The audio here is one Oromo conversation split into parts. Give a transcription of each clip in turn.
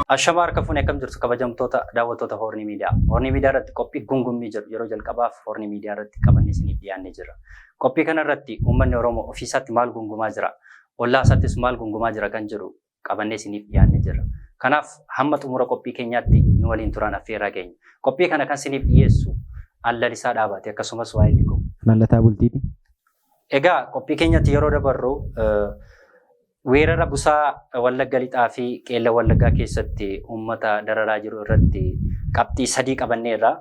Ashama harka fuune, akkam jirtu kabajamtoota daawwattoota Hoornii Miidiyaa? Hoornii Miidiyaa irratti qophii gungummii jedhu yeroo jalqabaaf Hoornii Miidiyaa irratti qabannee isiniif dhiyaannee jirra. Qophii kana irratti uummanni Oromoo ofiisaatti maal gungumaa jira? Ollaa isaattis maal gungumaa jira kan jedhu qabannee isiniif dhiyaannee jirra. Kanaaf hamma xumura qophii keenyaatti nu waliin turaan affeerraa keenya. Qophii kana kan isiniif dhiyeessu Allalisaa Dhaabaati, akkasumas waa'ee Likoo. Mallataa Bultiiti. Egaa qophii keenyatti yeroo dabarru, weerara busaa Wallagga Lixaa fi Qeella Wallaggaa keessatti uummata dararaa jiru irratti qabxii sadii qabanneerra.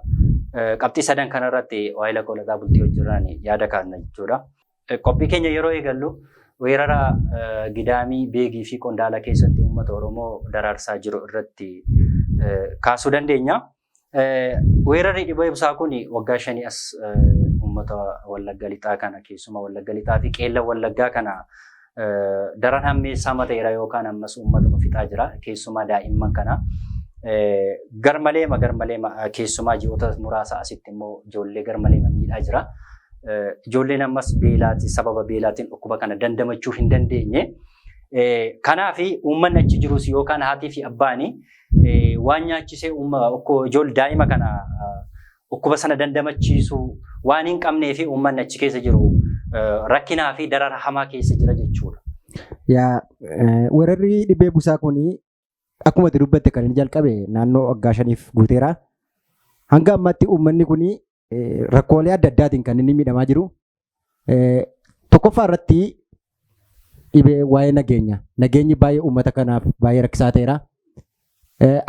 Qabxii sadan kanarratti waa'ee Lataa Bultii hojirraan yaada kaasna jechuudha. Qophii keenya yeroo eegallu weerara Gidaamii, Beegii fi Qondaala keessatti uummata Oromoo daraarsaa jiru irratti kaasuu dandeenya. Weerarri dhibee busaa kun waggaa 5 as uummata Wallagga Lixaa kana, keessumaa Wallagga Lixaa fi Qeella Wallaggaa kana daran hammeessaa mateera yookaan ammas uummatuma fixaa jira. Keessumaa daa'imman kana garmaleema garmaleema, keessumaa ji'oota muraasa asitti immoo ijoollee garmaleema miidhaa jira. Ijoolleen ammas beelaati, sababa beelaatiin dhukkuba kana dandamachuu hin dandeenye. Kanaaf uummanni achi jirus yookaan haatii fi abbaani waan nyaachisee ijoollee daa'ima kana dhukkuba sana dandamachiisu waan hin qabnee fi uummanni achi keessa jiru rakkinaa fi darara hamaa keessa jira jechuudha. Yaa, weerarri dhibee busaa kun akkuma ati dubbatte kan inni jalqabe naannoo waggaa 5f guuteera. Hanga ammaatti uummanni kun rakkoolee adda addaatiin kan inni miidhamaa jiru. Tokkoffaa irratti dhibee waa'ee nageenya. Nageenyi baay'ee uummata kanaaf baay'ee rakkisaa ta'eera.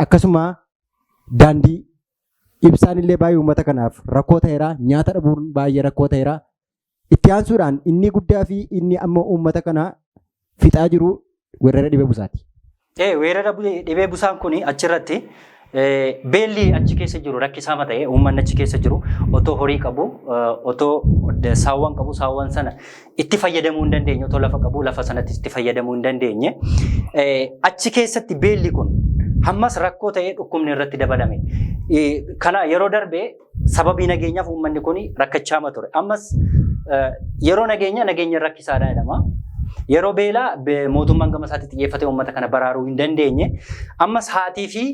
Akkasuma daandii, ibsaan illee baay'ee uummata kanaaf rakkoo ta'eera. Nyaata dhabuun baay'ee rakkoo ta'eera. Itti aansuudhaan inni guddaa fi inni amma uummata kana fixaa jiru weerara dhibee busaati. Weerara dhibee busaan kun achirratti beelli achi keessa jiru rakkisaa ta'e, uummanni achi keessa jiru otoo horii qabu, otoo saawwan qabu, saawwan sana itti fayyadamuu hin dandeenye, otoo lafa qabu, lafa sanatti itti fayyadamuu hin dandeenye. Achi keessatti beelli kun hammas rakkoo ta'ee dhukkubni irratti dabalame. Kana yeroo darbe sababii nageenyaaf uummanni kun rakkachaa ture. Ammas yeroo nageenya, nageenya rakkisaadha jedhama. Yeroo beelaa mootummaan gama isaatti xiyyeeffatee uummata kana baraaruu hin dandeenye. Ammas haatii fi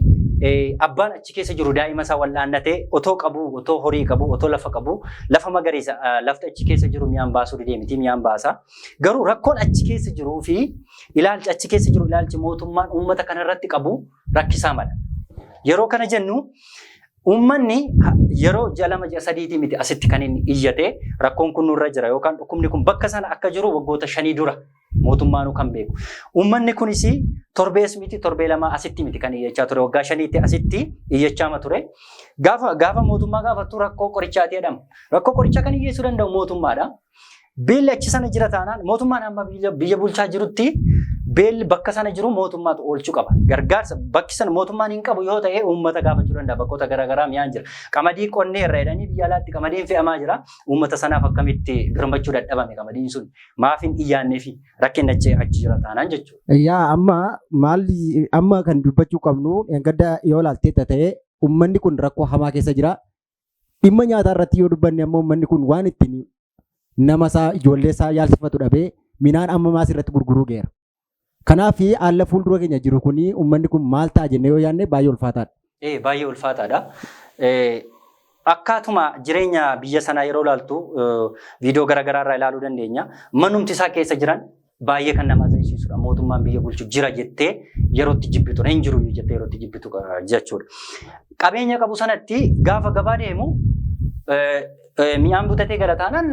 abbaan achi keessa jiru daa'ima isaa wal'aannatee otoo qabu, otoo horii qabu, otoo lafa qabu, lafa magariisa lafti achi keessa jiru mi'aan baasuu didee miti, mi'aan baasa. Garuu rakkoon achi keessa jiruu fi ilaalchi achi keessa jiru, ilaalchi mootummaan uummata kanarratti qabu rakkisaa mala. Yeroo kana jennu uummanni yeroo ji'a 2, ji'a 3tii miti asitti kan inni iyyate. Rakkoon kun nurra jira yookaan dhukkubni kun bakka sana akka jiru waggoota 5 dura mootummaanuu kan beeku. Uummanni kunis torbees miti, torbee 2 asitti miti kan iyyachaa ture, waggaa 5tti asitti iyyachaama ture. Gaafa mootummaa gaafattu rakkoo qorichaati jedhama. Rakkoo qorichaa kan iyyeessuu danda'u mootummaadha. Beelli achi sana jira taanaan mootummaan amma biyya bulchaa jirutti beelli bakka sana jiru mootummaatu oolchuu qaba. Gargaarsa bakki sana mootummaan hin qabu yoo ta'e uummata gaafachuu danda'a. Bakkoota garaagaraa mi'aan jira. Qamadii qonnee irra jedhanii biyya alaatti qamadiin fe'amaa jira. Uummata sanaaf akkamitti birmachuu dadhabame qamadiin sun? Maaf hin iyyaannee fi rakkinni achi jira taanaan jechuudha. Yaa, amma maal amma kan dubbachuu qabnu, gadda yoo ilaaltee ta'e uummanni kun rakkoo hamaa keessa jira. Dhimma nyaataa irratti yoo dubbanne ammoo uummanni kun waan ittiin nama isaa, ijoollee isaa yaalsifatu dhabee midhaan amma maasii irratti gurguruu geera. Kanaaf haala fuuldura keenya jiru kun uummanni kun maal ta'a jennee yoo yaadne baay'ee ulfaataadha. Baay'ee ulfaataadha. Akkaatuma jireenya biyya sanaa yeroo ilaaltu viidiyoo garaagaraa irraa ilaaluu dandeenya. Manumti isaa keessa jiran baay'ee kan nama ajaa'ibsiisudha. Mootummaan biyya bulchu jira jettee yerootti jibbitu, hin jiru jettee yerootti jibbitu jechuudha. Qabeenya qabu sanatti gaafa gabaa deemu mi'aan butatee gala taanaan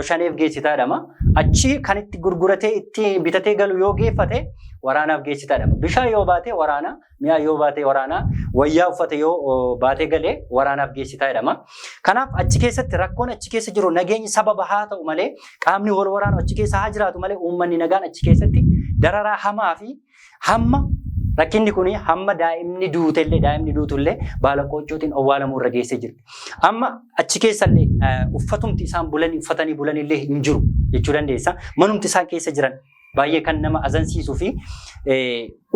shaneef geessitaa jedhama. Achi kan itti gurguratee itti bitatee galu yoo geeffate waraanaaf geessitaa jedhama. Bishaan yoo baate waraana, mi'a yoo baate waraana, wayyaa uffate yoo baatee galee waraanaaf geessitaa jedhama. Kanaaf achi keessatti rakkoon achi keessa jiru nageenyi sababa haa ta'u malee, qaamni wal waraanu achi keessa haa jiraatu malee, uummanni nagaan achi keessatti dararaa hamaa fi hamma rakkinni kun hamma daa'imni duutellee, daa'imni duutullee baala qooccootiin owwaalamuu irra geessee jirti. Amma achi keessallee uffatumti isaan bulanii uffatanii bulanillee hin jiru jechuu dandeessa. Manumti isaan keessa jiran baay'ee kan nama azansiisuu fi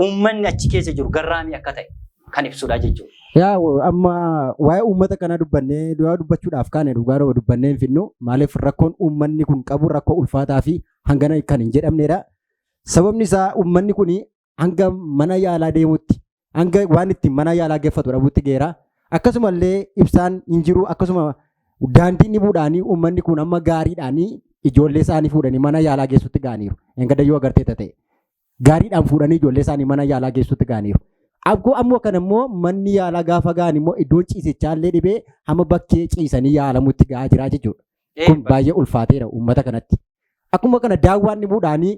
uummanni achi keessa jiru garraamii akka ta'e kan ibsudha jechuudha. Yaa, amma waa'ee uummata kanaa dubbannee du'aa dubbachuudhaaf kaane dhugaa dubbannee hin finnu. Maaliif, rakkoon uummanni kun qabu rakkoo ulfaataa fi hangana kan hin jedhamnedha. Sababni isaa uummanni kun hanga mana yaalaa deemutti Hanga waan ittiin mana yaalaa geeffatu dhabuutti geera. Akkasumallee ibsaan hin jiru, akkasuma daandiin dhibuudhaanii uummanni kun amma gaariidhaanii ijoollee isaanii fuudhanii mana yaalaa geessutti ga'aniiru. Engada yoo agartee ta'e. Gaariidhaan fuudhanii ijoollee isaanii mana yaalaa geessutti ga'aniiru. Abgoo ammoo kan immoo manni yaalaa gaafa ga'an immoo iddoon ciisichaa illee dhibee hamma bakkee ciisanii yaalamutti ga'aa jira jechuudha. Kun baay'ee ulfaateera uummata kanatti. Akkuma kana daawwaan dhibuudhaanii,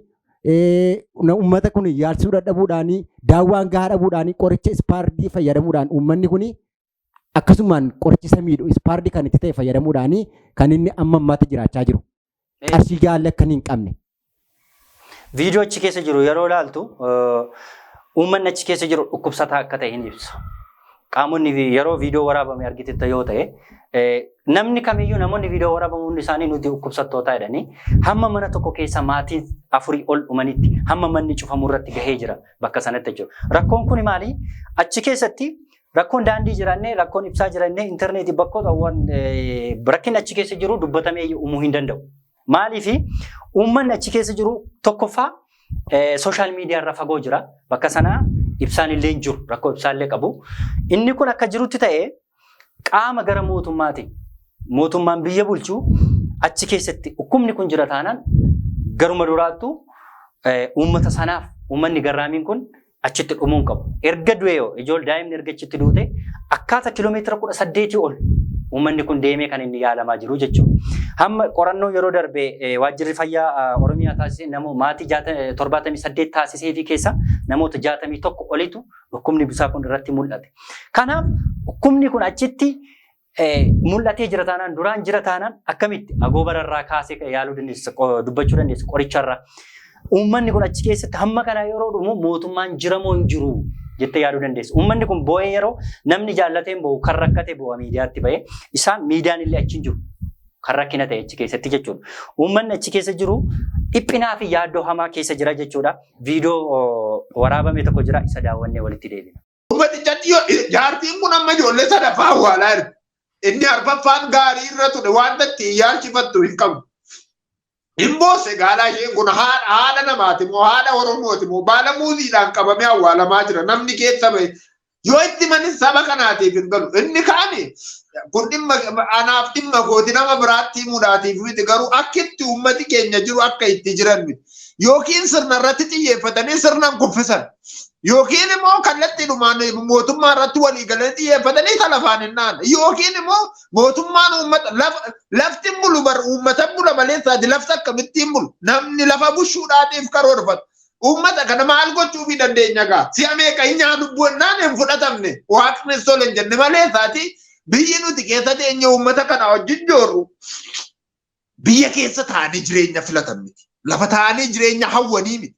uummata kun yaalsuu dadhabuudhaanii, daawwaan gahaa dhabuudhaanii, qoricha ispaardii fayyadamuudhaan uummanni kun akkasumaan qorichi isa miidhu ispaardii kan itti ta'e fayyadamuudhaanii kan inni amma ammaatti jiraachaa jiru. Qarshii gaalli akka hin qabne. Viidiyoo achi keessa jiru yeroo ilaaltu, uummanni achi keessa jiru dhukkubsataa akka ta'e hin ibsa. Qaamonni yeroo viidiyoo waraabame argiteetta yoo ta'e, namni kamiyyuu, namoonni viidiyoo waraabamu hundi isaanii nuti dhukkubsattoota jedhanii, hamma mana tokko keessa maatiin afurii ol dhumanitti, hamma manni cufamu irratti gahee jira bakka sanatti jechuudha. Rakkoon kun maali? Achi keessatti rakkoon daandii jiraannee, rakkoon ibsaa jiraannee, intarneetii, bakkoota rakkinni achi keessa jiru dubbatamee uumuu hin danda'u. Maaliif? Uummanni achi keessa jiru tokkoffaa social media irra fagoo jira. Bakka sanaa ibsaan illee hin jiru. Rakkoo ibsaa illee qabu. Inni kun akka jirutti ta'ee, qaama gara mootummaatiin mootummaan biyya bulchu achi keessatti dhukkubni kun jira taanaan, garuma duraattu uummata sanaaf uummanni garraamiin kun achitti dhumuu hin qabu. Erga du'e yoo ijoollee daa'imni erga achitti duute, akkaata kiiloomeetira 18 ol uummanni kun deemee kan inni yaalamaa jiru jechuudha. Hamma qorannoo yeroo darbe waajjirri fayyaa Oromiyaa taasisee namoo maatii 78 taasisee fi keessa namoota 61 olitu dhukkubni busaa kun irratti mul'ate. Kanaaf dhukkubni kun achitti mul'atee jira taanaan, duraan jira taanaan, akkamitti agoobararraa kaasee yaaluu dandeessa, dubbachuu dandeessa qoricharraa. Uummanni kun achi keessatti hamma kana yeroo dhumu mootummaan jira moo hin jiru jettee yaaduu dandeessa. Uummanni kun boo'ee, yeroo namni jaallateen boo'u, kan rakkate boo'a miidiyaatti ba'ee, isaan miidiyaan illee achi hin jiru. Kan rakkina ta'e achi keessatti jechuudha. Uummanni achi keessa jiru dhiphinaa fi yaaddoo hamaa keessa jira jechuudha. Viidiyoo waraabame tokko jira, isa daawwannee walitti deebina. Uummatichatti yoo jaartiin kun amma ijoollee sadaffaa awwaalaa jirti. Inni arfaffaan gaarii irra ture wanta ittiin yaalchifattu hin qabu. Hin boosse gaalaa isheen kun haadha namaati moo haadha Oromooti moo baala muuziidhaan qabamee awwaalamaa jira namni keessa bahe. Yoo itti manis saba kanaatiif hin galu. Inni kaani kun dhimma anaaf dhimma kooti, nama biraatti himuudhaatiif miti, garuu akka itti uummati keenya jiru akka itti jiran miti. Yookiin sirna irratti xiyyeeffatanii sirnaan kuffisan. Yookiin immoo kallattiidhumaan mootummaa irratti walii galanii xiyyeeffatanii isa lafaan hin dhahan. Yookiin immoo mootummaan uummata lafti hin bulu bar, uummata bula malee isaati lafti akkamittiin bulu? Namni lafa bushuudhaatiif karoorfata. Uummata kana maal gochuufii dandeenya gaa? Si'a meeqa hin nyaatu bu'annaan hin fudhatamne. Waaqni tola hin jenne malee isaati biyyi nuti keessa teenye uummata kana wajjin joorru biyya keessa taa'anii jireenya filatan miti. Lafa taa'anii jireenya hawwanii miti.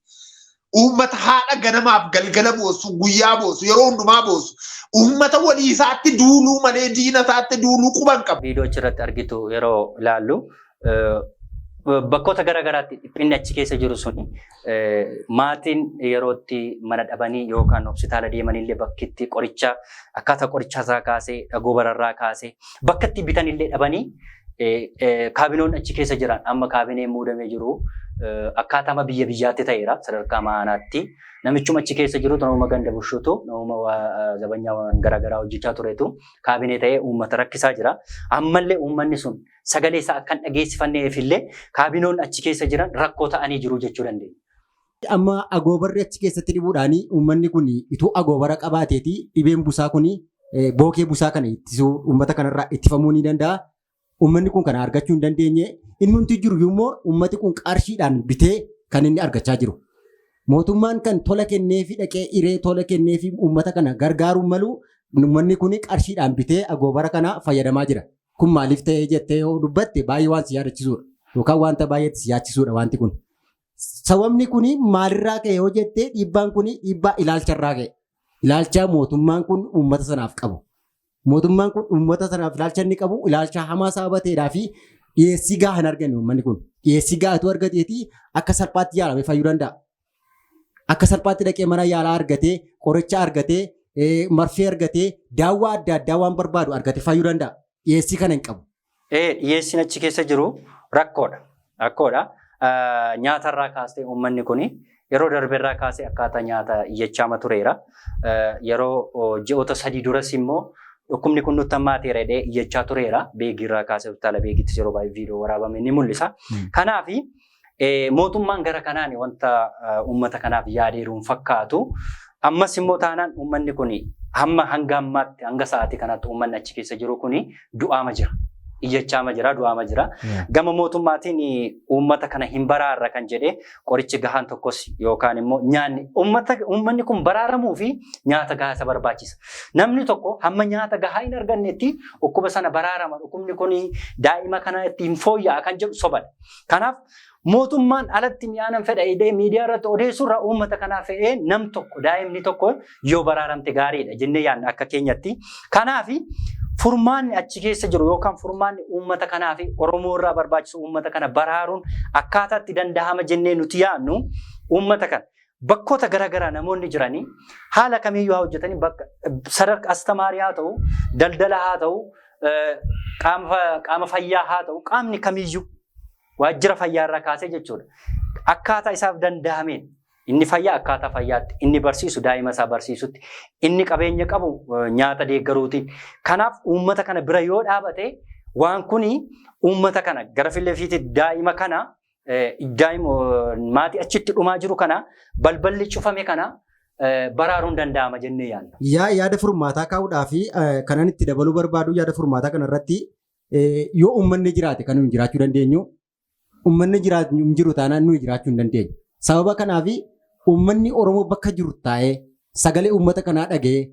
Uummata haadha ganamaaf galgala boossu, guyyaa boossu, yeroo hundumaa boossu. Uummata walii isaatti duuluu malee diina isaatti duuluu quban qabu. Viidiyoo achirratti argitu yeroo ilaallu, bakkoota garaagaraatti dhiphinni achi keessa jiru suni, maatiin yerootti mana dhabanii yookaan hospitaala deemanillee bakkitti qoricha akkaataa qoricha kaasee dhagoo bararraa kaasee bakka itti bitanillee dhabanii, kaabinoonni achi keessa jiran, amma kaabineen muudamee jiru akkaataama biyya biyyaatti ta'eera sadarkaa maanaatti. Namichuma achi keessa jirutu, namuma ganda bushuutu, namuma zabanyaa garaagaraa hojjechaa turetu kaabinee ta'ee uummata rakkisaa jira. Ammallee uummanni sun sagalee isaa akka hin dhageessifanneef illee kaabinoonni achi keessa jiran rakkoo ta'anii jiru jechuu dandeenya. Amma agoobarri achi keessatti dhibuudhaan, uummanni kun ituu agoobara qabaateeti dhibeen busaa kun, bookee busaa kana ittisuu, uummata kanarraa ittifamuu ni danda'a. Uummanni kun kana argachuu hin dandeenye. Inni hundi jiru immoo uummati kun qarshiidhaan bitee kan inni argachaa jiru. Mootummaan kan tola kenneefi dhaqee hiree tola kenneefi uummata kana gargaaruu malu, uummanni kun qarshiidhaan bitee agoobara kana fayyadamaa jira. Kun maaliif ta'ee jettee yoo dubbatte, baay'ee waan si yaadachiisudha. Yookaan wanta baay'eetti si yaachisudha wanti kun. Sababni kun maalirraa ka'e yoo jette, dhiibbaan kun dhiibbaa ilaalcharraa ka'e. Ilaalcha mootummaan kun uummata sanaaf qabu. Mootummaan kun uummata sanaaf ilaalcha inni qabu ilaalcha hamaa sababa ta'eedhaa fi dhiyeessii gahaa hin arganne uummanni kun. Dhiyeessii gahaatu argateeti akka salphaatti yaalamee fayyuu danda'a. Akka salphaatti dhaqee mana yaalaa argatee, qoricha argatee, marfee argatee, daawwaa adda addaa waan barbaadu argatee fayyuu danda'a. Dhiyeessii kana hin qabu. Dhiyeessiin achi keessa jiru rakkoodha. Rakkoodha. Nyaatarraa kaastee uummanni kun Yeroo darbeerraa kaasee akkaataa nyaata iyyachaama tureera. Yeroo ji'oota 3 duras immoo dhukkubni kun nutti hammaateera jedhee iyyachaa tureera. Beegiirraa kaasee hospitaala Beegiittis yeroo baay'ee viidiyoo waraabame ni mul'isa. Kanaaf mootummaan gara kanaan wanta uummata kanaaf yaadeeruun fakkaatu. Ammas immoo taanaan uummanni kun hamma hanga ammaatti hanga sa'aatii kanaatti uummanni achi keessa jiru kun du'aama jira. Iyyachaama jira, du'aama jira. Gama mootummaatiin uummata kana hin baraarra kan jedhee qorichi gahaan tokkos yookaan immoo nyaanni uummanni kun baraaramuu fi nyaata gahaa isa barbaachisa. Namni tokko hamma nyaata gahaa hin argannetti dhukkuba sana baraarama. Dhukkubni kun daa'ima kana ittiin fooyya'a kan jedhu sobadha. Kanaaf mootummaan alatti mi'aanan fedha jedhee miidiyaa irratti odeessurra uummata kanaaf fe'ee nam tokko daa'imni tokko yoo baraaramte gaariidha jennee yaadna akka keenyatti. Kanaaf furmaanni achi keessa jiru yookaan furmaanni uummata kanaa fi Oromoo irraa barbaachisu uummata kana baraaruun akkaataa itti danda'ama jennee nuti yaadnu uummata kana bakkoota garaagaraa namoonni jiranii haala kamiyyuu haa hojjetanii bakka sadarkaa astamaarii haa ta'u, daldala haa ta'u, qaama fayyaa haa ta'u, qaamni kamiyyuu waajjira fayyaa irraa kaasee jechuudha. Akkaataa isaaf danda'ameen inni fayyaa akkaataa fayyaatti, inni barsiisu daa'ima isaa barsiisutti, inni qabeenya qabu nyaata deeggaruutiin. Kanaaf uummata kana bira yoo dhaabate waan kuni uummata kana gara fiitti daa'ima kana daa'ima maatii achitti dhumaa jiru kana balballi cufame kana baraaruun danda'ama jennee yaadna. Yaada furmaataa kaa'uudhaa fi kanan itti dabaluu barbaadu yaada furmaataa kanarratti yoo uummanni jiraate kan nuyi jiraachuu dandeenyu, uummanni jiru taanaan nuyi jiraachuu hin dandeenyu. Sababa kanaaf uummanni Oromoo bakka jiru taa'ee sagalee uummata kanaa dhaga'ee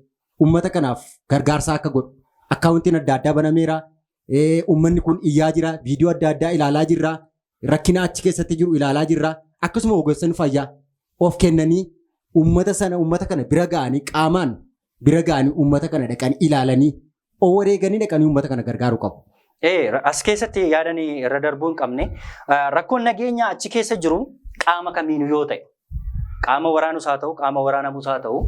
uummata kanaaf gargaarsa akka godhu akkaawuntiin adda addaa banameera. Uummanni kun iyyaa jira, viidiyoo adda addaa ilaalaa jirra, rakkina achi keessatti jiru ilaalaa jirra. Akkasuma ogeessonni fayyaa of kennanii uummata sana uummata kana bira ga'anii qaamaan bira ga'anii uummata kana dhaqanii ilaalanii wareeganii dhaqanii uummata kana gargaaruu qabu. As keessatti yaadanii irra darbuu hin qabne rakkoon nageenyaa achi keessa jiru qaama kamiinuu yoo ta'e qaama waraanus haa ta'u qaama waraanamus haa ta'u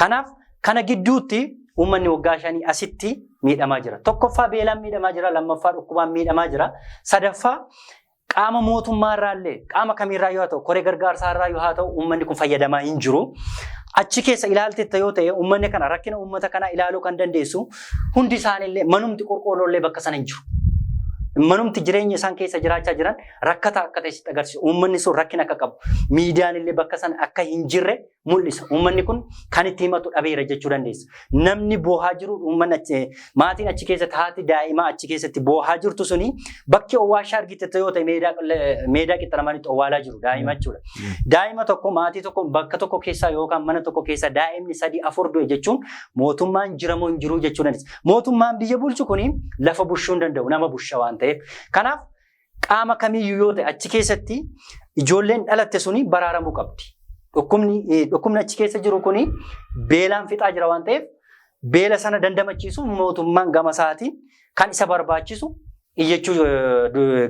kanaaf kana gidduutti uummanni waggaa 5 asitti miidhamaa jira. Tokkoffaa beelaan miidhamaa jira, lammaffaa dhukkubaan miidhamaa jira, sadaffaa qaama mootummaa irraallee qaama kamiirraa yoo ta'u koree gargaarsaa irraa yoo haa ta'u uummanni kun fayyadamaa hin jiru. Achi keessa ilaaltetta yoo ta'e uummanni kana rakkina uummata kanaa ilaaluu kan dandeessu hundi isaaniillee manumti qorqoorroollee bakka sana hin jiru. Manumti jireenya isaan keessa jiraachaa jiran rakkata akka ta'e sitti agarsiisa. Uummanni sun rakkina akka qabu. Miidiyaan illee bakka sana akka hin jirre mul'isa. Uummanni kun kan itti himatu dhabeera jechuu dandeessa. Namni boohaa jiru uummanni maatiin achi keessatti haati daa'imaa achi keessatti boohaa jirtu suni bakki owwaashaa argite yoo ta'e meedaa qixxalamanitti owwaalaa jiru daa'ima jechuudha. Daa'ima tokko maatii tokko bakka tokko keessaa yookaan mana tokko keessaa daa'imni 3 4 du'e jechuun mootummaan jiramoo hin jiru jechuu dandeessa. Mootummaan biyya bulchu kuni lafa bushuu hin danda'u nama busha waan ta'eef. Kanaaf qaama kamiyyuu yoo ta'e achi keessatti ijoolleen dhalatte suni baraaramuu qabdi. Dhukkubni achi keessa jiru kuni beelaan fixaa jira waan ta'eef beela sana dandamachiisuuf mootummaan gama isaatiin kan isa barbaachisu iyyachuu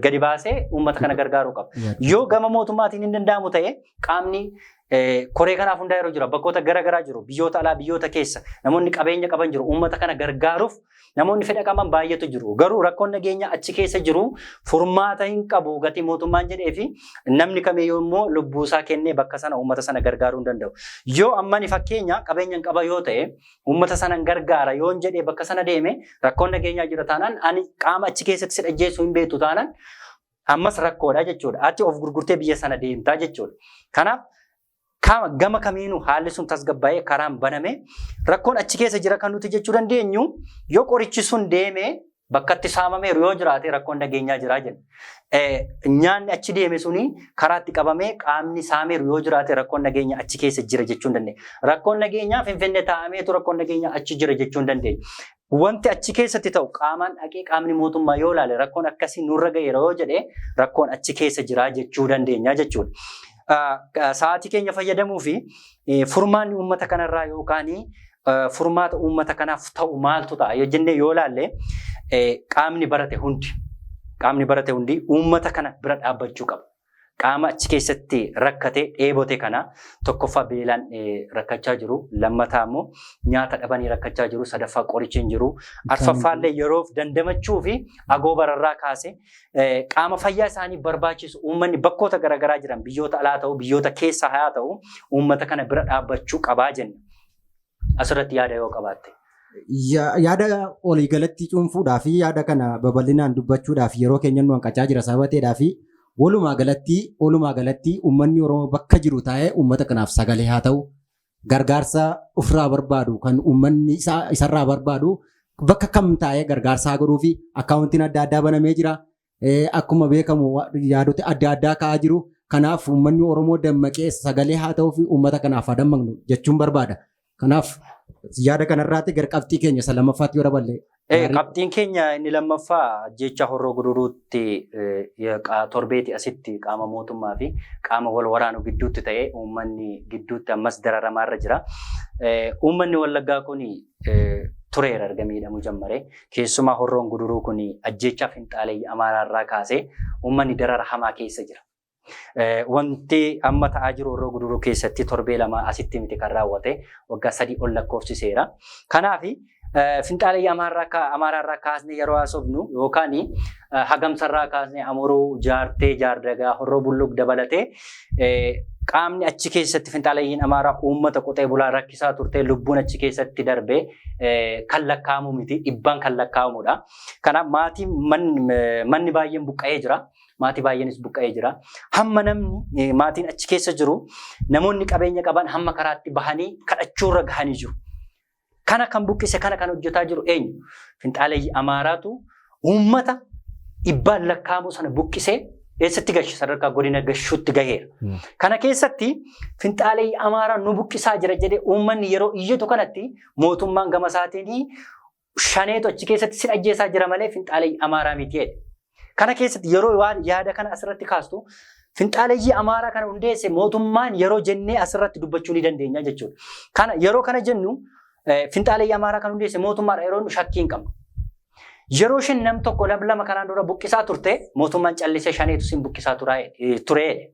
gadi baasee uummata kana gargaaruu qaba. Yoo gama mootummaatiin hin danda'amu ta'e qaamni koree kanaaf hundaa yeroo jira bakkoota garaagaraa jiru biyyoota alaa biyyoota keessa namoonni qabeenya qaban jiru uummata kana gargaaruuf namoonni fedha qaban baay'eetu jiru. Garuu rakkoon nageenyaa achi keessa jiru furmaata hin qabu gatii mootummaan jedhee fi namni kamiyyuu immoo lubbuusaa kennee bakka sana uummata sana gargaaruu hin danda'u. Yoo ammani fakkeenya qabeenya hin qaba yoo ta'e uummata sana hin gargaara yoo hin jedhee bakka sana deeme rakkoon nageenyaa jira taanaan ani qaama achi keessatti si dhajjeessuu hin beektu taanaan ammas rakkoodha jechuudha. Achi of gurgurtee biyya sana deemtaa jechuudha. Kanaaf gama kamiinuu haalli sun tasgabbaa'ee karaan baname rakkoon achi keessa jira kan nuti jechuu dandeenyu yoo qorichi sun deeme bakkatti saamameeru yoo jiraate rakkoon nageenyaa jira jenna. Nyaanni achi deeme suni karaatti qabamee qaamni saameeru yoo jiraate rakkoon nageenyaa achi keessa jira jechuu hin dandeenya. Rakkoon nageenyaa Finfinnee taa'ameetu rakkoon nageenyaa achi jira jechuu hin dandeenya. Wanti achi keessatti ta'u qaamaan dhaqee qaamni mootummaa yoo ilaale rakkoon akkasii nurra ga'eera yoo jedhe rakkoon achi keessa jira jechuu dandeenya jechuudha. Sa'aatii keenya fayyadamuu fi furmaanni uummata kanarraa yookaan furmaata uummata kanaaf ta'u maaltu ta'a yoo jennee yoo ilaalle qaamni barate hundi uummata kana bira dhaabbachuu qaba. Qaama achi keessatti rakkate dheebote kana tokkoffaa beelaan rakkachaa jiru, lammataa immoo nyaata dhabanii rakkachaa jiru, sadaffaa qorichi hin jiru, arfaffaallee yeroof dandamachuu fi agoobararraa kaase qaama fayyaa isaanii barbaachisu uummanni bakkoota garaagaraa jiran biyyoota alaa ta'u biyyoota keessaa haa ta'u uummata kana bira dhaabbachuu qabaa jenna. Asirratti yaada yoo qabaatte. Yaada waliigalatti cuunfuudhaa fi yaada kana babal'inaan dubbachuudhaaf yeroo keenya nu hanqachaa jira sababa ta'eedhaa fi walumaa galatti uummanni Oromoo bakka jiru taa'ee uummata kanaaf sagalee haa ta'u, gargaarsa ofirraa barbaadu kan uummanni isarraa barbaadu bakka kam taa'ee gargaarsa haa godhuu fi akkaawuntiin adda addaa banamee jira. Akkuma beekamu yaadota adda addaa ka'aa jiru. Kanaaf uummanni Oromoo dammaqee sagalee haa ta'uu fi uummata kanaaf haa dammaqnu jechuun barbaada. Kanaaf yaada kanarraatti gara qabxii keenya isa lammaffaatti yoo daballe. Qabxiin keenya inni lammaffaa jecha Horroo Guduruutti torbeeti asitti qaama mootummaa fi qaama wal waraanu gidduutti ta'ee uummanni gidduutti ammas dararamaarra jira. Uummanni Wallaggaa kun tureera erga miidhamuu jammaree. Keessumaa Horroon Guduruu kun ajjeechaa finxaaleeyyii Amaaraarraa kaasee uummanni darara hamaa keessa jira. Wanti amma ta'aa jiru Horroo Guduruu keessatti torbee 2 asitti miti kan raawwate, waggaa 3 ol lakkoofsiseera. Kanaaf finxaaleeyyii Amaaraarraa kaasnee yeroo haasofnu yookaan Hagamsarraa kaasnee Amuruu, Jaartee, Jaardagaa, Horroo Bulluq dabalatee qaamni achi keessatti finxaaleeyyiin Amaaraa uummata qotee bulaa rakkisaa turte lubbuun achi keessatti darbee kan lakkaa'amu miti, dhibbaan kan lakkaa'amudha. Kanaaf maatiin manni baay'een buqqa'ee jira. Maatii baay'eenis buqqa'ee jira. Hamma namni maatiin achi keessa jiru namoonni qabeenya qaban hamma karaatti bahanii kadhachuurra gahanii jiru. Kana kan buqqise, kana kan hojjetaa jiru eenyu? Finxaaleeyyii Amaaraatu uummata dhibbaan lakkaa'amu sana buqqisee eessatti gashe? Sadarkaa godina gashuutti gaheera. Kana keessatti finxaaleeyyii Amaaraa nu buqqisaa jira jedhee uummanni yeroo iyyatu kanatti mootummaan gama isaatiin shaneetu achi keessatti sin ajjeesaa jira malee finxaaleeyyii Amaaraa miti jedhe. Kana keessatti yeroo waan yaada kana asirratti kaastu finxaaleeyyii Amaaraa kana hundeesse mootummaan yeroo jennee asirratti dubbachuu ni dandeenya jechuudha. Kana yeroo kana jennu finxaaleeyyii Amaaraa kan hundeesse mootummaadha yeroo nu shakkii hin qabnu. Yeroo isheen nam tokko nam lama kanaan dura buqqisaa turte mootummaan callisee shaneetu sin buqqisaa ture.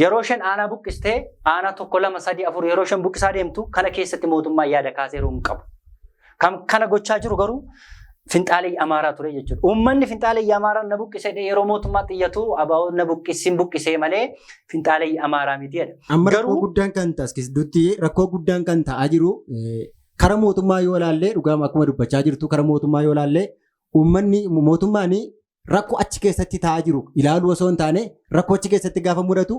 Yeroo isheen aanaa buqqistee aanaa tokko, lama, sadii, afur yeroo isheen buqqisaa deemtu kana keessatti mootummaan yaada kaaseeruu hin qabu. Kan kana gochaa jiru garuu finxaaleeyyii Amaaraa ture jechuudha. Uummanni finxaaleeyyii Amaaraa na buqqisee yeroo mootummaa xiyyatu abaa'oo na buqqisin buqqisee malee finxaaleeyyii Amaaraa miti jedha. Amma rakkoo guddaan kan taasisutti rakkoo guddaan kan ta'aa jiru kara mootummaa yoo ilaalle, dhugaama akkuma dubbachaa jirtu, kara mootummaa yoo ilaalle uummanni mootummaan rakkoo achi keessatti ta'aa jiru ilaaluu osoo hin taane rakkoo achi keessatti gaafa mudatu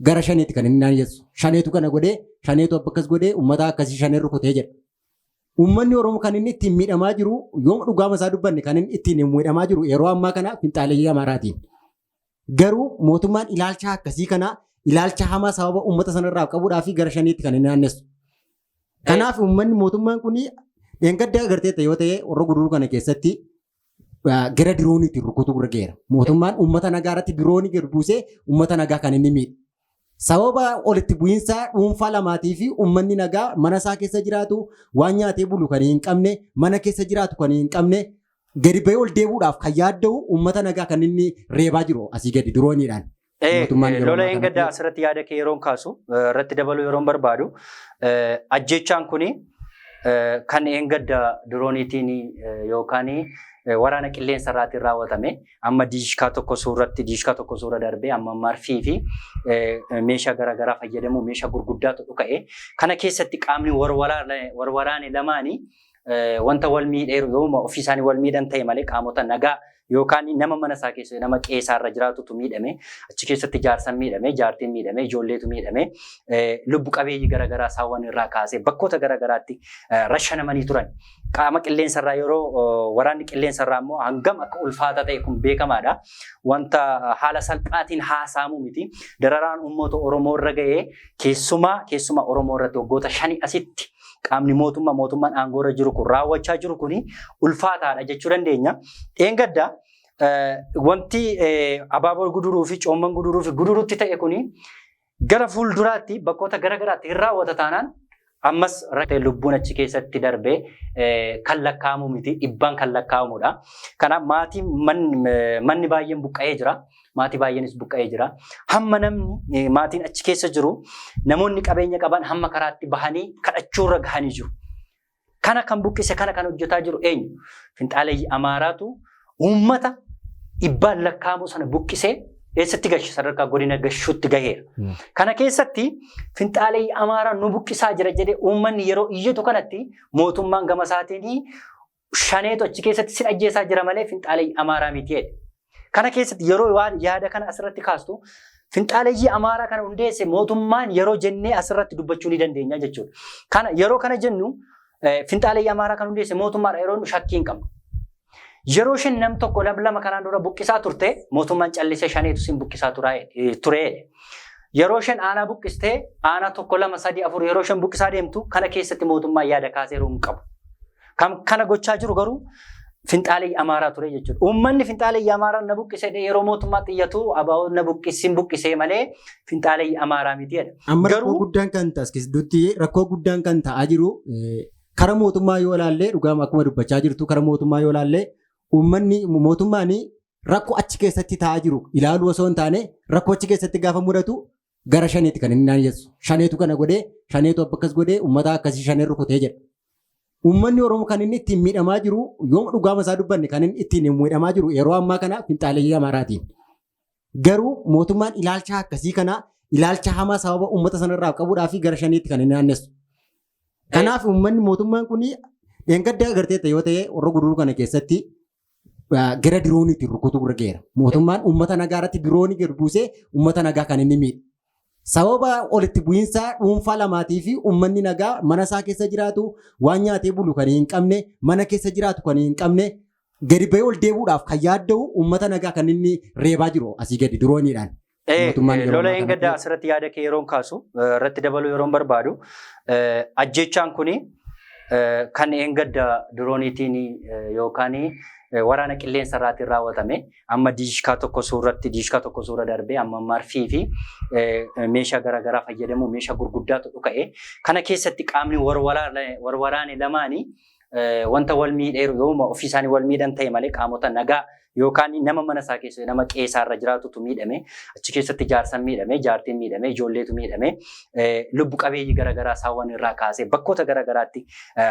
gara shaneetti kan inni naannessu. Shaneetu kana godhee, shaneetu akkas godhee, uummata akkasii shaneen rukutee jedha. Uummanni Oromoo kan inni ittiin miidhamaa jiru, yooma dhugaama isaa dubbanne, kan inni ittiin miidhamaa jiru yeroo ammaa kana finxaaleeyyii Amaaraatiin. Garuu mootummaan ilaalcha akkasii kana, ilaalcha hamaa sababa uummata sanarraa qabuudhaa fi gara shaniitti kan inni naannessu. Kanaaf uummanni mootummaan kun dheengadda agarteetta yoo ta'e Horroo Guduruu kana keessatti gara dirooniitiin rukutuu bira geera. Mootummaan uummata nagaa irratti diroonii gad buusee uummata nagaa kan inni miidhe. Sababa walitti bu'iinsa dhuunfaa lamaatii fi uummanni nagaa mana isaa keessa jiraatu waan nyaatee bulu kan hin qabne, mana keessa jiraatu kan hin qabne, gadi bahee ol deebi'uudhaaf kan yaadda'u uummata nagaa kan inni reebaa jiru asii gadi dirooniidhaan. Mootummaan yeroo Lola ammaa hin gaddaa kanatti asirratti yaada kee yeroon kaasu irratti dabaluu yeroon barbaadu ajjechaan kuni kan eengadda dirooniitiin yookaan waraana qilleensa irraatiin raawwatame amma diishkaa tokko suuratti diishkaa tokko suura darbee amma marfii fi meeshaa garaagaraa fayyadamu meeshaa gurguddaatu dhuka'e. Kana keessatti qaamni warwaraane lamaanii wanta wal miidheeru yooma ofii isaanii wal miidhan ta'e malee qaamota nagaa yookaan nama mana isaa keessa nama qeesaa irra jiraatutu miidhame. Achi keessatti jaarsan miidhame, jaartiin miidhame, ijoolleetu miidhame, lubbu qabeeyyii garaagaraa saawwan irraa kaasee bakkoota garaagaraatti rashanamanii turan. Qaama qilleensa irraa yeroo waraanni qilleensa irraa immoo hangam akka ulfaata ta'e kun beekamaadha. Wanta haala salphaatiin haasa'amu miti. Dararaan uummata Oromoo irra ga'ee keessumaa Oromoo irratti waggoota 5 asitti qaamni mootummaan aangoo irra jiru kun raawwachaa jiru kuni ulfaataadha jechuu dandeenya. Dheengadda wanti Abaaboo Guduruu fi Coomman Guduruu fi Guduruutti ta'e kuni gara fuulduraatti bakkoota garaagaraatti hin raawwata taanaan Ammas lubbuun achi keessatti darbee kan lakkaa'amu miti, dhibbaan kan lakkaa'amudha. Kanaaf maatii manni baay'een buqqa'ee jira. Maatii baay'eenis buqqa'ee jira. Hamma namni maatiin achi keessa jiru, namoonni qabeenya qaban hamma karaatti bahanii kadhachuurra gahanii jiru. Kana kan buqqise, kana kan hojjetaa jiru eenyu? Finxaaleyyii Amaaraatu uummata dhibbaan lakkaa'amu sana buqqisee eessatti gashe? Sadarkaa godina gashuutti gaheera. Kana keessatti finxaaleyyii Amaaraa nu buqqisaa jira jedhee uummanni yeroo iyyatu kanatti, mootummaan gama isaatiin shaneetu achi keessatti sin ajjeesaa jira malee finxaaleyyii Amaaraa miti jedhe. Kana keessatti yeroo waan yaada kana asirratti kaastu, finxaaleyyii Amaaraa kana hundeesse mootummaan yeroo jennee asirratti dubbachuu ni dandeenya jechuudha. Kana yeroo kana jennu, finxaaleyyii Amaaraa kan hundeesse mootummaadha yeroo nu shakkii hin qabnu. Yeroo isheen nam tokko, nam lama kanaan dura buqqisaa turte, mootummaan callisee shaneetu sin buqqisaa ture. Yeroo isheen aanaa buqqistee, aanaa tokko, lama, sadi, afur yeroo isheen buqqisaa deemtu kana keessatti mootummaan yaada kaaseeruu hin qabu. Kan kana gochaa jiru garuu finxaaleyyii Amaaraa ture jechuudha. Uummanni finxaaleyyii Amaaraa na buqqisee yeroo mootummaa xiyyatu, abaa'oo na buqqisin buqqisee malee finxaaleyyii Amaaraa miti jedha. Amma rakkoo guddaan kan taasisutti, rakkoo guddaan kan ta'aa jiru, kara mootummaa yoo ilaalle, dhugaama akkuma dubbachaa jirtu, kara mootummaa yoo ilaalle, uummanni mootummaan rakkoo achi keessatti ta'aa jiru ilaaluu osoo hin taane, rakkoo achi keessatti gaafa mudatu gara shaneetti kan inni naannessu. Shaneetu kana godhee, shaneetu akkas godhee, uummata akkasii shaneen rukutee jedha. Uummanni Oromoo kan inni ittiin miidhamaa jiru, yooma dhugaama isaa dubbanne, kan inni ittiin miidhamaa jiru yeroo ammaa kana finxaaleyyii Amaaraatiin. Garuu mootummaan ilaalcha akkasii kana, ilaalcha hamaa sababa uummata sanarraa qabuudhaa fi gara shaniitti kan inni naannessu. Kanaaf uummanni mootummaan kun dheengadda agarteetta yoo ta'e, warra Guduruu kana keessatti gara dirooniitiin rukutuu bira geera. Mootummaan uummata nagaa irratti diroonii gad buusee uummata nagaa kan inni miidhe. Sababa walitti bu'iinsa dhuunfaa lamaatii fi uummanni nagaa mana isaa keessa jiraatu, waan nyaatee bulu kan hin qabne, mana keessa jiraatu kan hin qabne, gadi bahee ol deebi'uudhaaf kan yaadda'u uummata nagaa kan inni reebaa jiru asii gadi dirooniidhaan. Mootummaan yeroo Lola ammaa hin gaddaa kanatti asirratti yaada kee yeroon kaasu irratti dabaluu yeroon barbaadu, ajjechaan kuni kan eengadda dirooniitiin yookaan waraana qilleensa irraatiin raawwatame, amma diishkaa tokko suurratti, diishkaa tokko suura darbee, amma marfii fi meeshaa garaagaraa fayyadamu, meeshaa gurguddaatu dhuka'e. Kana keessatti qaamni warwaraane lamaanii wanta wal miidheeru, yooma ofii isaanii wal miidhan ta'e malee, qaamota nagaa yookaan nama mana isaa keessa, nama qe'ee irra jiraatutu miidhame. Achi keessatti jaarsan miidhame, jaartiin miidhame, ijoolleetu miidhame, lubbu qabeeyyii garaagaraa saawwan irraa kaasee bakkoota garaagaraatti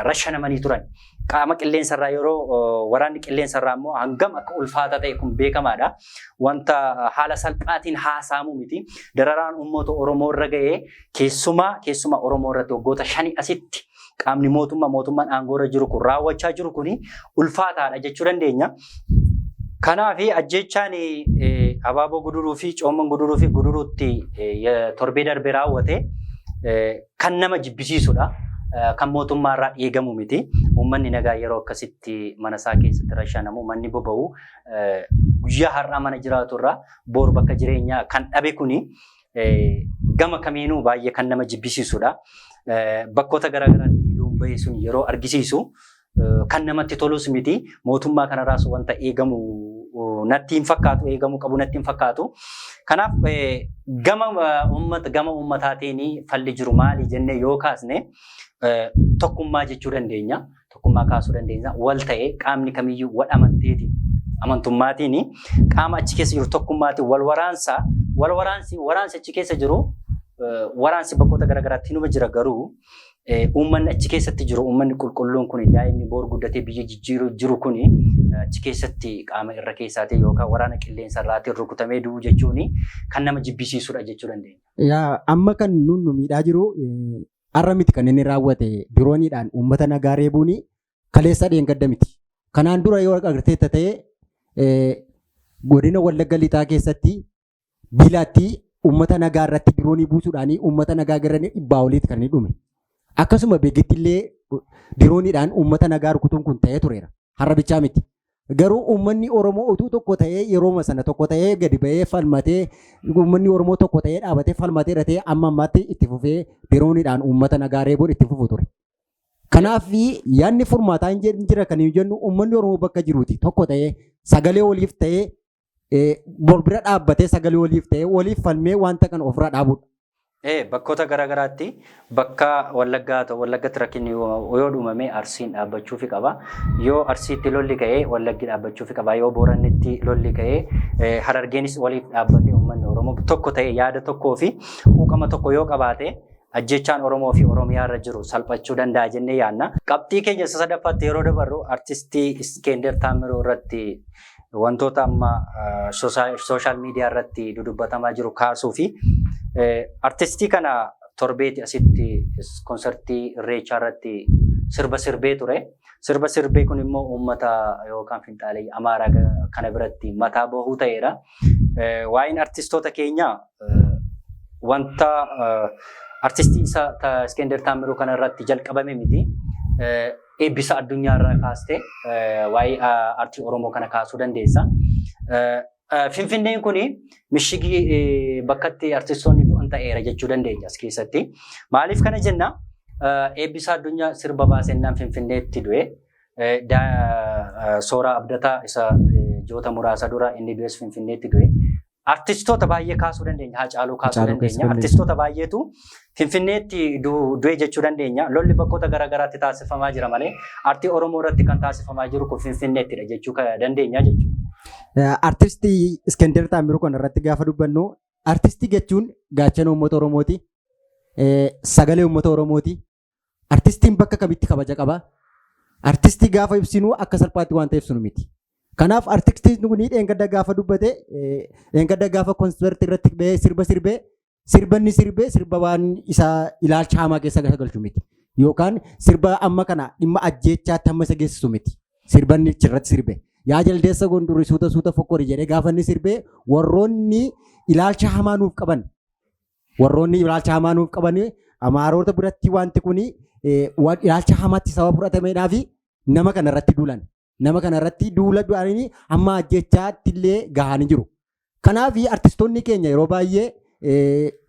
rashanamanii turan. Qaama qilleensa irraa yeroo waraanni qilleensa irraa immoo hangam akka ulfaata ta'e kun beekamaadha. Wanta haala salphaatiin haasa'amu miti. Dararaan uummata Oromoo irra ga'ee, keessumaa keessumaa Oromoo irratti waggoota 5 asitti qaamni mootummaan aangoo irra jiru kun raawwachaa jiru kuni ulfaataadha jechuu dandeenya. Kanaaf ajjechaan Abaaboo Guduruu fi Coomman Guduruu fi Guduruutti torbee darbe raawwate kan nama jibbisiisudha. Kan mootummaa irraa eegamu miti. Uummanni nagaa yeroo akkasitti mana isaa keessatti rashanamu, manni boba'u, guyyaa har'aa mana jiraatu irraa boru bakka jireenyaa kan dhabe kuni gama kamiinuu baay'ee kan nama jibbisiisudha. Bakkoota garaagaraatti viidiyoon bahe sun yeroo argisiisu kan namatti tolus miti. Mootummaa kanarraas wanta eegamu natti hin fakkaatu, eegamuu qabu natti hin fakkaatu. Kanaaf gama uummata gama uummataatiin falli jiru maali jennee yoo kaasne, tokkummaa jechuu dandeenya. Tokkummaa kaasuu dandeenya. Wal ta'ee qaamni kamiyyuu wal amanteetiin, amantummaatiin, qaama achi keessa jiru tokkummaatiin wal waraansa wal waraansi waraansi achi keessa jiru, waraansi bakkoota garaagaraatti numa jira, garuu uummanni achi keessatti jiru, uummanni qulqulluun kun, daa'imni boor guddatee biyya jijjiiruu jiru kun achi keessatti qaama irra keessaatiin yookaan waraana qilleensa irraatiin rukutamee du'uu jechuun kan nama jibbisiisudha jechuu dandeenya. Yaa, amma kan nun nu miidhaa jiru har'a miti. Kan inni raawwate dirooniidhaan uummata nagaa reebuuni kaleessa dheengadda miti. Kanaan dura yoo agarteetta ta'e, godina Wallagga Lixaa keessatti Biilaatti uummata nagaa irratti diroonii buusuudhaan uummata nagaa gara 100 oliitti kan inni dhume. Akkasuma Beegitti illee dirooniidhaan uummata nagaa rukutuun kun ta'ee tureera. Har'a bichaa miti. Garuu uummanni Oromoo utuu tokko ta'ee, yerooma sana tokko ta'ee gadi ba'ee falmatee, uummanni Oromoo tokko ta'ee dhaabatee falmatee ta'ee, amma ammaatti itti fufee dirooniidhaan uummata nagaa reebuun itti fufu ture. Kanaaf yaadni furmaataa hin jira kan hin jennu, uummanni Oromoo bakka jiruuti tokko ta'ee, sagalee waliif ta'ee, wal bira dhaabbatee, sagalee waliif ta'ee, waliif falmee wanta kana ofirraa dhaabudha. Bakkoota garaagaraatti, bakka Wallaggaa ta'u, Wallaggatti rakkinni yoo uumame Arsiin dhaabbachuufi qaba. Yoo Arsiitti lolli ka'ee Wallaggi dhaabbachuufi qaba. Yoo Boorannitti lolli ka'ee Harargeenis waliif dhaabbatee, uummanni Oromoo tokko ta'e, yaada tokkoo fi quuqama tokko yoo qabaate, ajjechaan Oromoo fi Oromiyaa irra jiru salphachuu danda'a jennee yaadna. Qabxii keenya isa sadaffaatti yeroo dabarru, artistii Iskender Taamiruu irratti wantoota amma social media irratti dudubbatamaa jiru kaasuu fi artistii kana torbeeti asitti konsertii Irreechaa irratti sirba sirbee ture. Sirba sirbee kun immoo uummata yookaan finxaalee Amaaraa kana biratti mataa bahuu ta'eera. Waa'een artistoota keenyaa wanta artistii isa Iskender Taamiruu kana irratti jalqabame miti. Eebbisa addunyaa irraa kaastee waa'ee artii Oromoo kana kaasuu dandeessa. Finfinneen kuni mishigii bakkatti artistoonni du'an ta'eera jechuu dandeenya as keessatti. Maaliif kana jenna? Eebbisa addunyaa sirba baasennaan Finfinneetti du'e. Sooraa Abdataa isa ji'oota muraasa dura inni du'es Finfinneetti du'e. Artistoota baay'ee kaasuu dandeenya. Haacaaluu kaasuu dandeenya. Artistoota baay'eetu Finfinneetti du'e jechuu dandeenya. Lolli bakkoota garaagaraatti taasifamaa jira malee artii Oromoo irratti kan taasifamaa jiru kun Finfinneettidha jechuu dandeenya jechuudha. Artistii Iskender Taamiruu kana irratti gaafa dubbannu, artistii jechuun gaachana uummata Oromooti. Sagalee uummata Oromooti. Artistiin bakka kamitti kabaja qaba. Artistii gaafa ibsinu akka salphaatti waan ta'eef ibsinu miti. Kanaaf artistiin kun dheengadda gaafa dubbate, dheengadda gaafa konsertii irratti ba'ee sirba sirbee, sirbanni sirbee sirba waan isaa ilaalcha hamaa keessa galchu miti. Yookaan sirba amma kana dhimma ajjeechaatti hamma isa geessisu miti. Sirbanni achirratti sirbe. "Yaa jaldeessa gondurri suuta suuta fokkori" jedhee gaafa inni sirbee, warroonni ilaalcha hamaa nuuf qaban Amaarota biratti wanti kun ilaalcha hamaatti sababa fudhatameedhaa fi nama kana irratti duulan. Nama kana irratti duula du'anii hamma ajjeechaatti illee gahanii jiru. Kanaaf artistoonni keenya yeroo baay'ee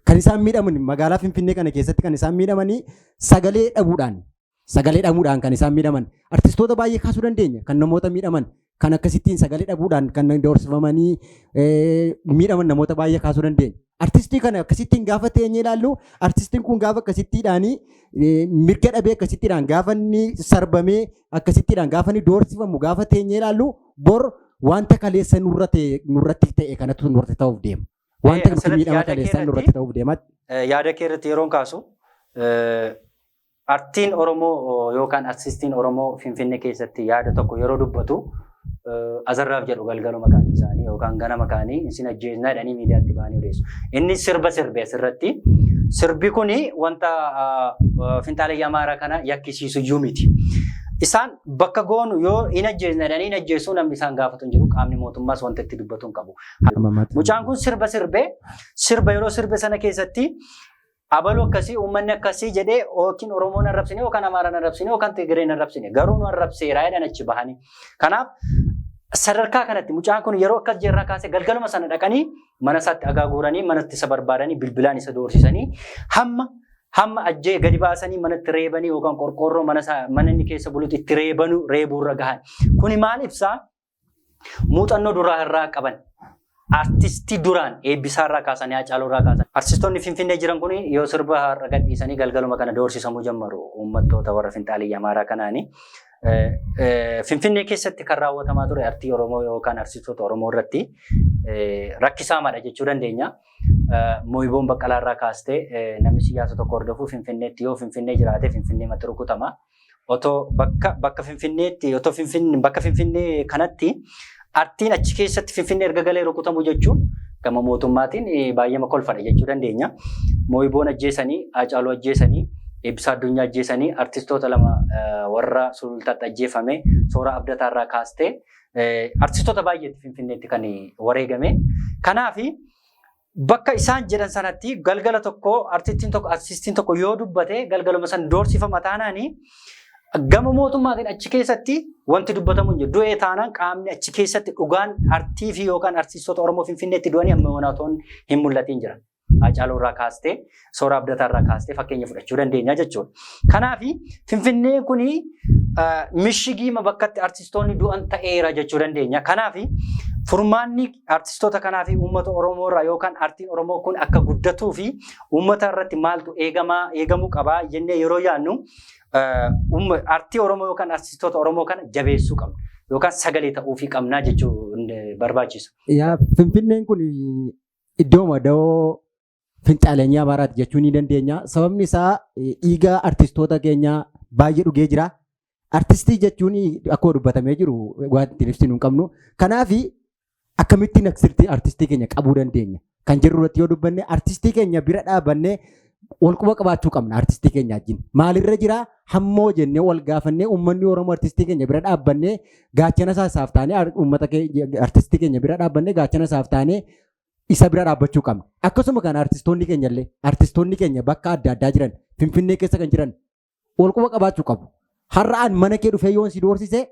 kan isaan miidhaman magaalaa Finfinnee kana keessatti kan isaan miidhamanii sagalee dhabuudhaan kan isaan miidhaman. Artistoota baay'ee kaasuu dandeenya kan namoota miidhaman, kan akkasittiin sagalee dhabuudhaan kan doorsifamanii miidhaman namoota baay'ee kaasuu dandeenya. Artistii kana akkasittiin gaafa teenyee ilaallu, artistiin kun gaafa akkasittiidhaan mirga dhabee, akkasittiidhaan gaafa inni sarbamee, akkasittiidhaan gaafa inni doorsifamu gaafa teenyee ilaallu, bor wanta kaleessa nurratti ta'e kanatu nurratti ta'uuf deema. Wanta miidhama kaleessaa nurratti ta'uuf deema. Yaada kee irratti yeroon kaasu, artiin Oromoo yookaan artistiin Oromoo Finfinnee keessatti yaada tokko yeroo dubbatu azarraaf jedhu, galgaluma kaanii isaanii yookaan ganama kaanii isin ajjeesnaa jedhanii miidiyaatti ba'anii odeessu. Inni sirba sirbe asirratti. Sirbi kuni wanta finxaalee Amaaraa kana yakkisiisu iyyuu miti. Isaan bakka goonu yoo hin ajjeesna jedhanii hin ajjeesuu, namni isaan gaafatu hin jiru. Qaamni mootummaas wanta itti dubbatu hin qabu. Mucaan kun sirba sirbee, sirba yeroo sirbe sana keessatti abaluu akkasii, uummanni akkasii jedhee, yookiin Oromoon arrabsine yookaan Amaaraan arrabsine yookaan Tigireen arrabsine, garuu nu arrabseeraa jedhan achi bahanii. Kanaaf sadarkaa kanatti mucaan kun yeroo akkas jirraa kaasee galgaluma sana dhaqanii mana isaatti dhagaa guuranii, manatti isa barbaadanii, bilbilaan isa doorsisanii, hamma ajjee gadi baasanii manatti reebanii yookaan qorqoorroo mana isaa, mana inni keessa bulutti itti reebanuu reebuurra gahan. Kuni maal ibsaa? Muuxannoo duraa irraa qaban. Artistii duraan eebbisaa irraa kaasanii, Haacaaluu irraa kaasan. Artistoonni Finfinnee jiran kun yoo sirba har'a gadhiisanii galgaluma kana doorsisamuu jammaru uummattoota warra finxaaliyya Amaaraa kanaani. Finfinnee keessatti kan raawwatamaa ture artii Oromoo yookaan artistoota Oromoo irratti rakkisaamaadha jechuu dandeenya. Mooyiboon Baqqalaa irraa kaastee namni siyaasa tokko hordofu Finfinneetti yoo Finfinnee jiraate Finfinnee matti rukutama. Otoo bakka Finfinneetti, otoo Finfinnee, bakka Finfinnee kanatti artiin achi keessatti Finfinnee erga galee rukutamu jechuun gama mootummaatiin baay'ee kolfadha jechuu dandeenya. Mooyiboon ajjeesanii, Haacaaluu ajjeesanii, Eebbisaa Addunyaa ajjeesanii, artistoota lama warra Sulultaatti ajjeefame, Sooraa Abdataa irraa kaastee artistoota baay'eetti Finfinneetti kan wareegame. Kanaafi bakka isaan jedhan sanatti galgala tokko artistiin tokko yoo dubbate galgaluma san doorsifama taanaani, gama mootummaatiin achi keessatti wanti dubbatamu hin jiru. Du'ee taanaan qaamni achi keessatti dhugaan artii fi yookaan artistoota Oromoo Finfinneetti du'anii amma yoonatoon hin mul'atiin jira. Haacaaluu irraa kaastee, Sooraa Abdataa irraa kaastee fakkeenya fudhachuu dandeenya jechuudha. Kanaafi Finfinneen kuni Mishigiima bakkatti artistoonni du'an ta'eera jechuu dandeenya. Kanaaf furmaanni artistoota kanaa fi uummata Oromoo irraa yookaan artiin Oromoo kun akka guddatuu fi uummata irratti maaltu eegamuu qabaa jennee yeroo yaadnu, artii Oromoo yookaan artistoota Oromoo kana jabeessuu qabna. Yookaan sagalee ta'uufii qabnaa jechuun barbaachisa. Yaa, Finfinneen kun iddoo mada'oo finxaaleenyaa Amaaraati jechuu ni dandeenya. Sababni isaa dhiiga artistoota keenyaa baay'ee dhugee jira. Artistii jechuun akkuma dubbatamee jiru waan ittiin ibsinu hin qabnu. Kanaaf akkamittiin artistii keenya qabuu dandeenya? Kan jirru irratti yoo dubbanne, artistii keenya bira dhaabannee wal quba qabaachuu qabna artistii keenya wajjin. Maalirra jira hammoo jennee wal gaafannee, uummanni Oromoo artistii keenya bira dhaabbannee gaachana isaaf taanee, uummata artistii keenya bira dhaabbannee gaachana isaaf taanee isa bira dhaabbachuu qabna. Akkasuma kan artistoonni keenya illee, artistoonni keenya bakka adda addaa jiran, Finfinnee keessa kan jiran wal quba qabaachuu qabu. Har'aan mana kee dhufee yoon si doorsise,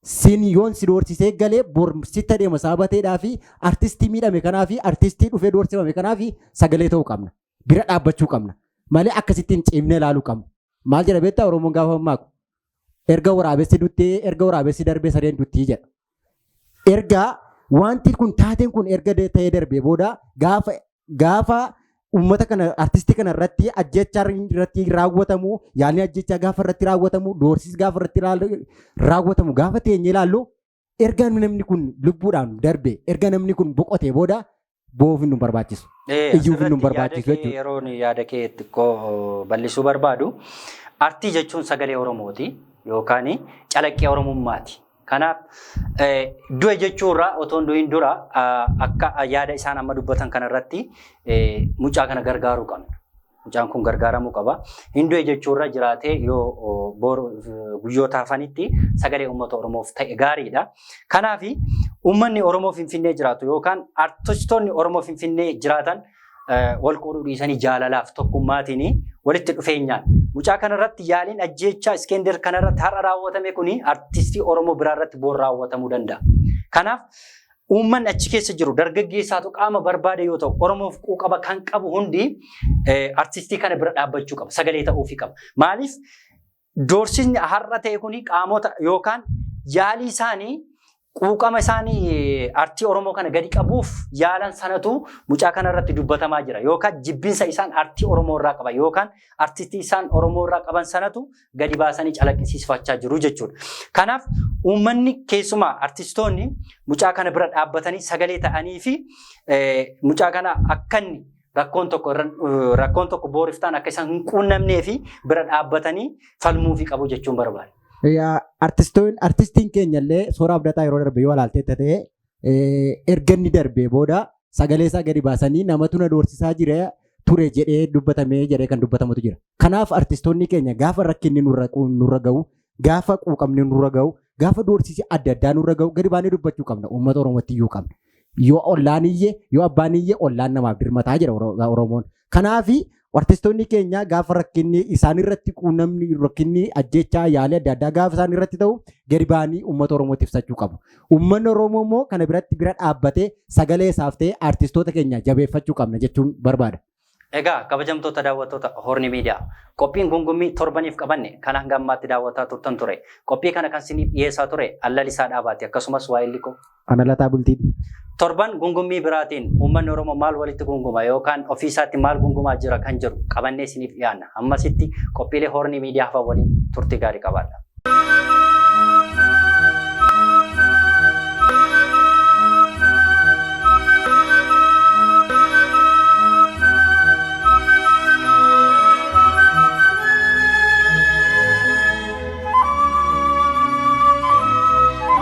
sin yoon si doorsisee galee bor sitti adeema sababa ta'eedhaa fi artistii miidhame kanaa fi artistii dhufee doorsifame kanaa fi sagalee ta'uu qabna. Bira dhaabbachuu qabna. Malee akkasittiin ciimnee ilaaluu qabna. Maal jedha beektaa Oromoon gaafa mammaaku? Erga waraabessi duttee, erga waraabessi darbee sareen duttii jedha. Erga wanti kun, taateen kun erga ta'ee darbee booda, gaafa uummata kana, artistii kana irratti ajjechaa irratti raawwatamu, yaalni ajjechaa gaafa irratti raawwatamu, doorsis gaafa irratti raawwatamu, gaafa teenyee ilaallu, erga namni kun lubbuudhaan darbe, erga namni kun boqotee booda boo'uuf nu barbaachisu. Iyyuuf nu barbaachisu jechuudha. Yeroo yaada kee xiqqoo bal'isuu barbaadu, artii jechuun sagalee Oromooti yookaan calaqqee Oromummaati. Kanaaf du'e jechuurraa otoo hin du'in dura akka yaada isaan amma dubbatan kanarratti mucaa kana gargaaruu qabna. Mucaan kun gargaaramuu qaba. Hin du'e jechuurra jiraatee yoo guyyoota hafanitti sagalee uummata Oromoof ta'e gaariidha. Kanaaf uummanni Oromoo Finfinnee jiraatu yookaan artistoonni Oromoo Finfinnee jiraatan wal qooduu dhiisanii jaalalaaf tokkummaatiin walitti dhufeenyaan mucaa kanarratti yaaliin ajjeechaa Iskender kanarratti har'a raawwatame kuni artistii Oromoo biraarratti boor raawwatamuu danda'a. Kanaaf uummanni achi keessa jiru dargaggeessaatu qaama barbaade yoo ta'u, Oromoof quuqama kan qabu hundi artistii kana bira dhaabbachuu qaba. Sagalee ta'uufii qaba. Maaliif, doorsisni har'a ta'e kuni qaamota yookaan yaalii isaanii, quuqama isaanii artii Oromoo kana gadi qabuuf yaalan sanatu mucaa kana irratti dubbatamaa jira. Yookaan jibbinsa isaan artii Oromoo irraa qaban yookaan artistii isaan Oromoo irraa qaban sanatu gadi baasanii calaqqisiifachaa jiru jechuudha. Kanaaf uummanni, keessumaa artistoonni, mucaa kana bira dhaabbatanii sagalee ta'anii fi mucaa kana akka inni rakkoon tokko booriftaan akka isaan hin quunnamnee fi bira dhaabbatanii falmuufii qabu jechuun barbaada. Artistiin keenya illee Soora Abdataa yeroo darbe yoo ilaalte ta'e, erga inni darbee booda sagalee isaa gadi baasanii namatu na doorsisaa jira ture jedhee dubbatamee jedhee kan dubbatamutu jira. Kanaaf artistoonni keenya gaafa rakkinni nurra gahu, gaafa quuqamni nurra gahu, gaafa doorsisi adda addaa nurra gahu gadi baanee dubbachuu qabna. Uummata Oromootti iyyuu qabna. Yoo ollaan iyye, yoo abbaan iyye, ollaan namaaf dirmataa jedha Oromoon. Kanaafi artistoonni keenya gaafa rakkinni isaan irratti quunnamni, rakkinni ajjechaa, yaalii adda addaa gaafa isaan irratti ta'u gadi ba'anii uummata Oromootti ibsachuu qabu. Uummanni Oromoo immoo kana biratti bira dhaabbatee sagalee isaaf ta'ee artistoota keenya jabeeffachuu qabna jechuun barbaada. Egaa kabajamtoota daawwattoota Horni Miidiyaa, qophiin gungummii torbaniif qabanne kan hanga ammaatti daawwataa turtan ture. Qophii kana kan isiniif dhiyeessaa ture Allalisaa Dhaabaati, akkasumas waa'illi koo. Analataa Bultiin. Torban gungummii biraatiin uummanni Oromoo maal walitti gunguma yookaan ofiisaatti maal gungumaa jira kan jedhu qabannee isiniif dhiyaanna. Ammasitti qophiilee Horni Miidiyaa hafan waliin turtii gaarii qabaadha.